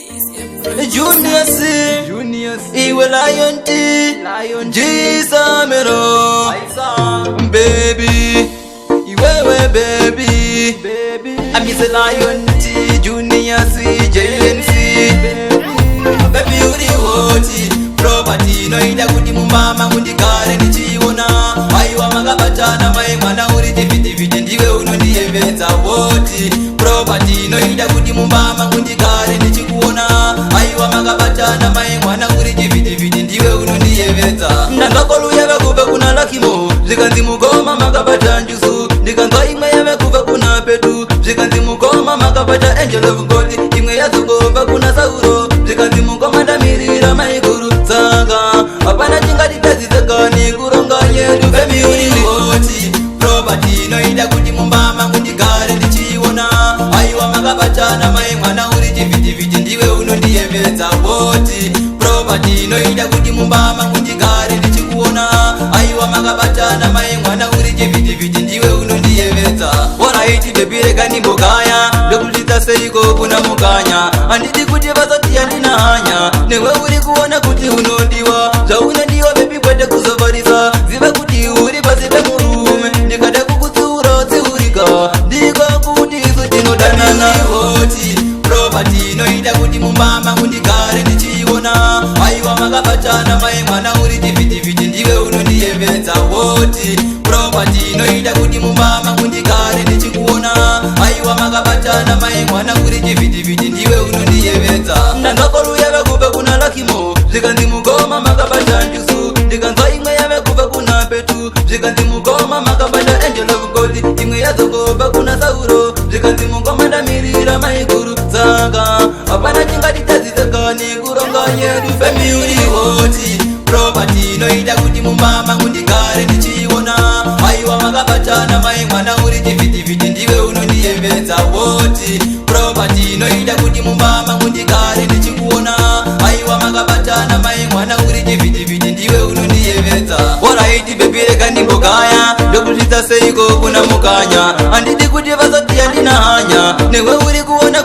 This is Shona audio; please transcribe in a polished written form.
Junior C, Junior C, iwe Lion T, Lion G Samero, baby, iwewe baby, baby, I'm Mr. Lion T, Junior C, JNC, baby uri hot, property inoita kuti mumba mangu ndigare ndichiona. Aiwa, makabatana mai mwana, uri chivhitivhiti, ndiwe unondiyevedza. Hot property inoita kuti mumba mangu ndigare ndichikuona. Aiwa, makabatana mai mwana, uri chivhitivhiti, ndiwe unondiyevedza. Ndangakoluya yavakubva kuna Lakimo, zvikanzi mukoma makabata njuzu. Ndikanzwa imwe yavakubva kuna Petu, zvikanzi mukoma makabata Angel of God. Imwe yadzongobva kuna Sauro, zvikanzi mukoma ndamirira maiguru. Saka hapana chingatitadzisakani kuronga yedu. Baby uri hot, property inoita kuti mumba mangu ndigare ndichiona. Aiwa, makabatana mai mwana, uri chivhitivhiti, ndiwe unondiyevedza. Hot property inoita kuti mumba mangu ndigare ndichikuona. Aiwa, makabatana mai mwana, uri chivhitivhiti, ndiwe unondiyevedza. Alright baby, rega ndimbogaya, ndokusvitsa seiko kuna mukanya? Handidi kuti vazoti handina hanya newe. Uri kuona kuti unodiwa zvaunodiwa baby, kwete kuzofarisa. Ziva kuti uri pasi pemurume, ndikada kukutsiura tsiurika, ndiko kuti isu tinodanana. Hot property inoita kuti mumba mangu ndigare ndichiona. Aiwa, makabatana mai mwana, uri chivhitivhiti, ndiwe unondiyevedza. Hot property inoita kuti mumba mangu ndigare ndichikuona. Aiwa, makabatana mai mwana, uri chivhitivhiti, ndiwe unondiyevedza. Ndangakoluya vakubva kuna Lakimo, zvikanzi mukoma makabata njuzu. Ndikanzwa imwe yavakubva kuna Petu, zvikanzi mukoma makabata Angel of God. Imwe yadzongobva kuna Sauro, zvikanzi mukoma ndamirira maiguru. Saka hapana chingatitadzisakani kuronga yedu. Baby uri hot, property inoita kuti mumba mangu ndigare ndichiona. Aiwa, makabatana mai mwana, uri chivhitivhiti, ndiwe unondiyevedza. Hot property inoita kuti mumba mangu ndigare ndichikuona. Aiwa, makabatana mai mwana, uri chivhitivhiti, ndiwe unondiyevedza. Alright baby, rega ndimbogaya, ndokusvitsa seiko kuna mukanya? Handidi kuti vazoti handina hanya newe. Uri kuona